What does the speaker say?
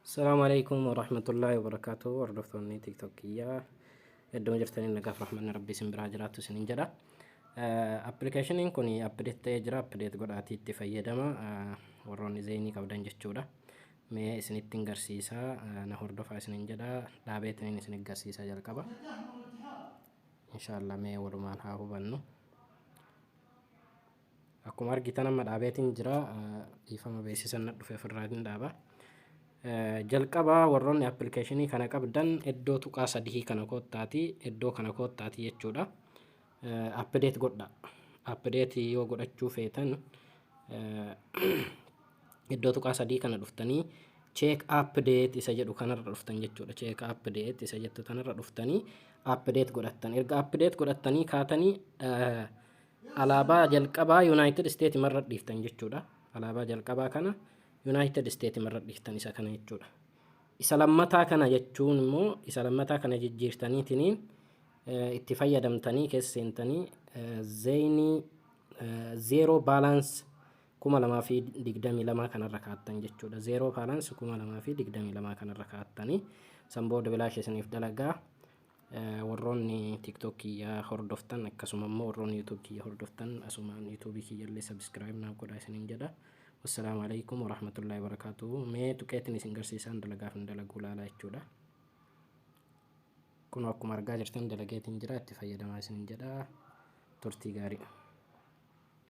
Asalaamu alaikum warahmatullaahi wabarakaatuh. Hordoftoonni TikTok kiyyaa, iddoo jirtanii nagaaf rahmanni Rabbii isin biraa jiraattu isinin jedha. Appilikeeshiniin kun update ta'ee jira. Update godhaatii itti fayyadama, warroonni Zain qabdan jechuudha. Mee isinitti hin garsiisaa, na hordofaa isinin jedha. Dhaabeetiniin isin garsiisaa jalqaba. Inshaallah, mee walumaan haa hubannu. Akkuma argitan amma dhaabeetiin jira. Dhiifama, beeksisan na dhufe, ofirraatiin dhaaba. Jalqaba warroonni appilikeeshinii kana qabdan iddoo tuqaa sadii kana koottaati, iddoo kana koottaati jechuudha. Update godha. Update yoo godhachuu feetan iddoo tuqaa sadii kana dhuftanii check update isa jedhu kanarra dhuftan jechuudha. Check update isa jettu kanarra dhuftanii update godhattan. Erga update godhattanii kaatanii alaabaa jalqabaa United States marra dhiiftan jechuudha. Alaabaa jalqabaa kana United States marra dhiiftan, isa kana jechuudha. Isa lammataa kana jechuun immoo isa lammataa kana jijjiirtaniitiniin itti fayyadamtanii keessa seentanii Zain zero balance 2022 kanarra kaattan jechuudha. Zero balance 2022 kanarra kaattanii san booda bilaash isiniif dalagaa. Warroonni TikTok kiyyaa hordoftan, akkasuma immoo warroonni YouTube kiyya hordoftan, asumaan YouTube kiyyallee subscribe naaf godhaa isiniin jedha. Wassalaamu alaikum warahmatullaahi wabarakaatuh. Mee tuqeetiin isin garsiisaan, dalagaaf hin dalaguu laalaa jechuudha. Kun akkuma argaa jirtan dalageetiin jira, itti fayyadamaa isiniin jedha. Turtii gaarii.